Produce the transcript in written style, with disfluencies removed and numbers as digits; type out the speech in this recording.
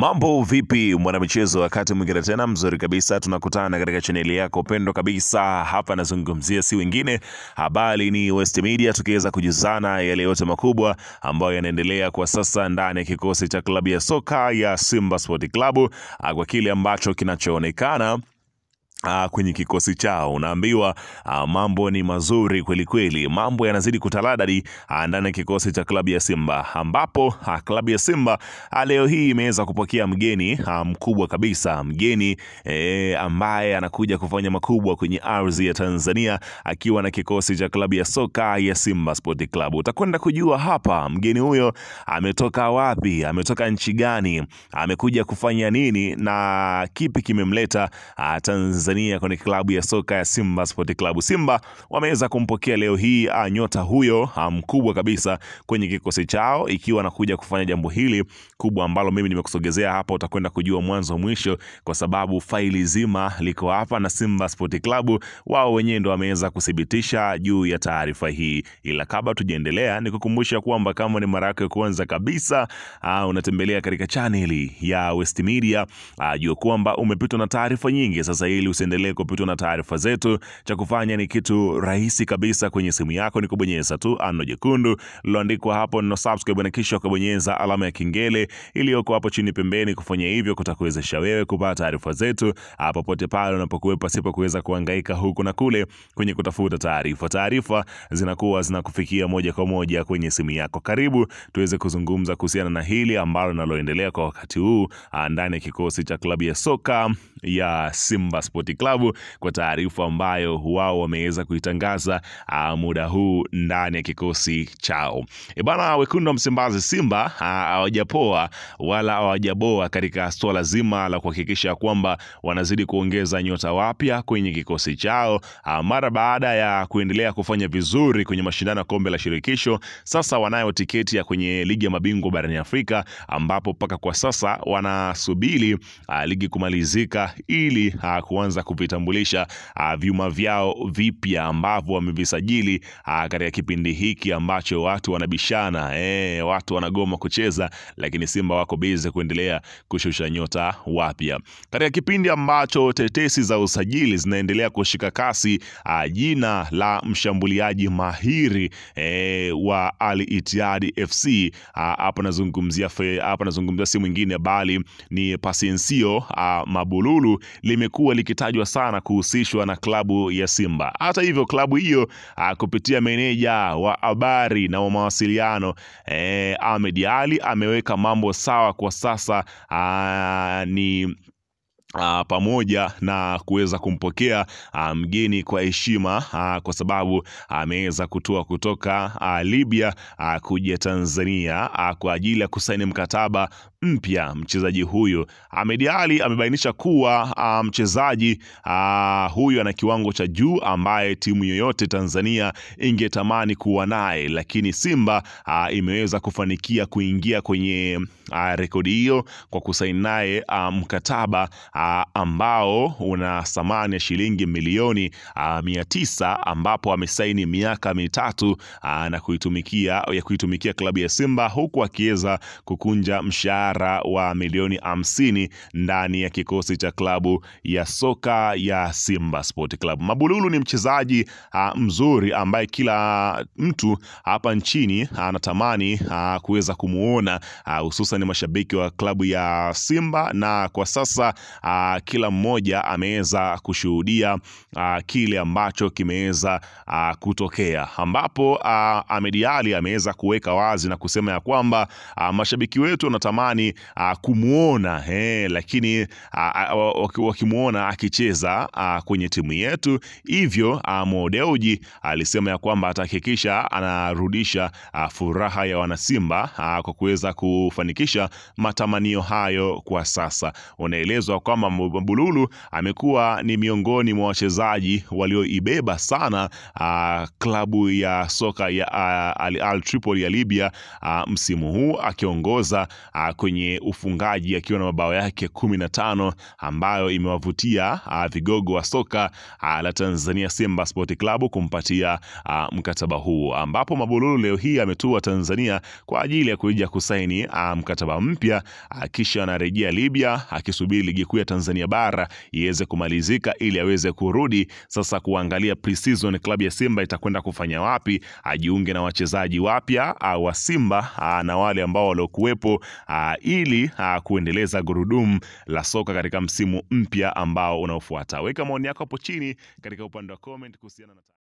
Mambo vipi mwanamichezo, wakati mwingine tena mzuri kabisa tunakutana katika chaneli yako pendwa kabisa. Hapa nazungumzia si wengine, habari ni West Media, tukiweza kujuzana yale yote makubwa ambayo yanaendelea kwa sasa ndani ya kikosi cha klabu ya soka ya Simba Sport Club, kwa kile ambacho kinachoonekana kwenye kikosi chao. Unaambiwa mambo ni mazuri kweli kweli, mambo yanazidi kutaladadi ndani ya kikosi cha klabu ya Simba, ambapo klabu ya Simba leo hii imeweza kupokea mgeni mkubwa kabisa, mgeni ambaye anakuja kufanya makubwa kwenye ardhi ya Tanzania akiwa na kikosi cha klabu ya soka ya Simba Sport Club. Utakwenda kujua hapa mgeni huyo ametoka wapi, ametoka nchi gani, amekuja kufanya nini na kipi kimemleta Tanzania kwenye klabu ya soka ya Simba Sport Club. Simba wameweza kumpokea leo hii nyota huyo mkubwa kabisa kwenye kikosi chao, ikiwa anakuja kufanya jambo hili kubwa ambalo mimi nimekusogezea hapa. Utakwenda kujua mwanzo mwisho, kwa sababu faili zima liko hapa na Simba Sport Club wao wenyewe ndio wameweza kuthibitisha juu ya taarifa hii. Ila kabla tujaendelea, nikukumbusha kwamba kama ni mara yako ya kwanza kabisa unatembelea katika chaneli ya West Media, jua kwamba umepitwa na taarifa nyingi. Sasa ili usiendelee kupitwa na taarifa zetu, cha kufanya ni kitu rahisi kabisa kwenye simu yako, ni kubonyeza tu ano jekundu liloandikwa hapo neno subscribe, na kisha ukabonyeza alama ya kengele iliyoko hapo chini pembeni. Kufanya hivyo kutakuwezesha wewe kupata taarifa zetu popote pale unapokuwepo, pasipo kuweza kuhangaika huku na kule kwenye kutafuta taarifa. Taarifa zinakuwa zinakufikia moja kwa moja kwenye simu yako. Karibu tuweze kuzungumza kuhusiana na hili ambalo linaloendelea kwa wakati huu ndani ya kikosi cha klabu ya soka ya Simba Sport Club, kwa taarifa ambayo wao wameweza kuitangaza muda huu ndani ya kikosi chao. Bana, wekundu wa Msimbazi Simba hawajapoa wala hawajaboa katika swala zima la kuhakikisha kwamba wanazidi kuongeza nyota wapya kwenye kikosi chao. Mara baada ya kuendelea kufanya vizuri kwenye mashindano ya kombe la shirikisho, sasa wanayo tiketi ya kwenye ligi ya mabingwa barani Afrika, ambapo mpaka kwa sasa wanasubiri ligi kumalizika ili kuanza kuvitambulisha vyuma vyao vipya ambavyo wamevisajili katika kipindi hiki ambacho watu wanabishana, watu wanagoma kucheza, lakini Simba wako busy kuendelea kushusha nyota wapya. Katika kipindi ambacho tetesi za usajili zinaendelea kushika kasi, jina la mshambuliaji mahiri wa Al Ittihad FC, hapa nazungumzia si mwingine bali ni Pasencio Mabululu, limekuwa likitajwa sana kuhusishwa na klabu ya Simba. Hata hivyo, klabu hiyo kupitia meneja wa habari na wa mawasiliano Ahmed Ali ameweka mambo sawa kwa sasa, ni pamoja na kuweza kumpokea mgeni kwa heshima, kwa sababu ameweza kutua kutoka Libya kuja Tanzania kwa ajili ya kusaini mkataba mpya mchezaji huyu. Ahmed Ali amebainisha kuwa mchezaji huyu ana kiwango cha juu ambaye timu yoyote Tanzania ingetamani kuwa naye, lakini Simba imeweza kufanikia kuingia kwenye rekodi hiyo kwa kusaini naye mkataba ambao una thamani ya shilingi milioni 900, ambapo amesaini miaka 3 na kuitumikia klabu ya Simba, huku akiweza kukunja mshahara wa milioni 50 ndani ya kikosi cha klabu ya soka ya Simba Sport Club. Mabululu ni mchezaji mzuri ambaye kila mtu hapa nchini anatamani kuweza kumuona, hususan mashabiki wa klabu ya Simba, na kwa sasa kila mmoja ameweza kushuhudia kile ambacho kimeweza kutokea, ambapo Ahmed Ali ameweza kuweka wazi na kusema ya kwamba mashabiki wetu wanatamani kumuona, lakini wakimuona akicheza kwenye timu yetu. Hivyo Mo Dewji alisema ya kwamba atahakikisha anarudisha furaha ya wanasimba kwa kuweza kufanikisha matamanio hayo kwa sasa. Unaelezwa kwamba Mabululu amekuwa ni miongoni mwa wachezaji walioibeba sana klabu ya soka ya Al Tripoli ya Libya msimu huu, akiongoza kwenye kwenye ufungaji akiwa na mabao yake 15 ambayo imewavutia vigogo wa soka la Tanzania Simba Sport Club kumpatia mkataba huu, ambapo Mabululu leo hii ametua Tanzania kwa ajili ya kuja kusaini mkataba mpya, kisha anarejea Libya akisubiri ligi kuu ya Tanzania bara iweze kumalizika ili aweze kurudi sasa kuangalia pre-season klabu ya Simba itakwenda kufanya wapi, ajiunge na wachezaji wapya wa Simba na wale ambao waliokuwepo ili kuendeleza gurudumu la soka katika msimu mpya ambao unaofuata. Weka maoni yako hapo chini katika upande wa comment kuhusiana na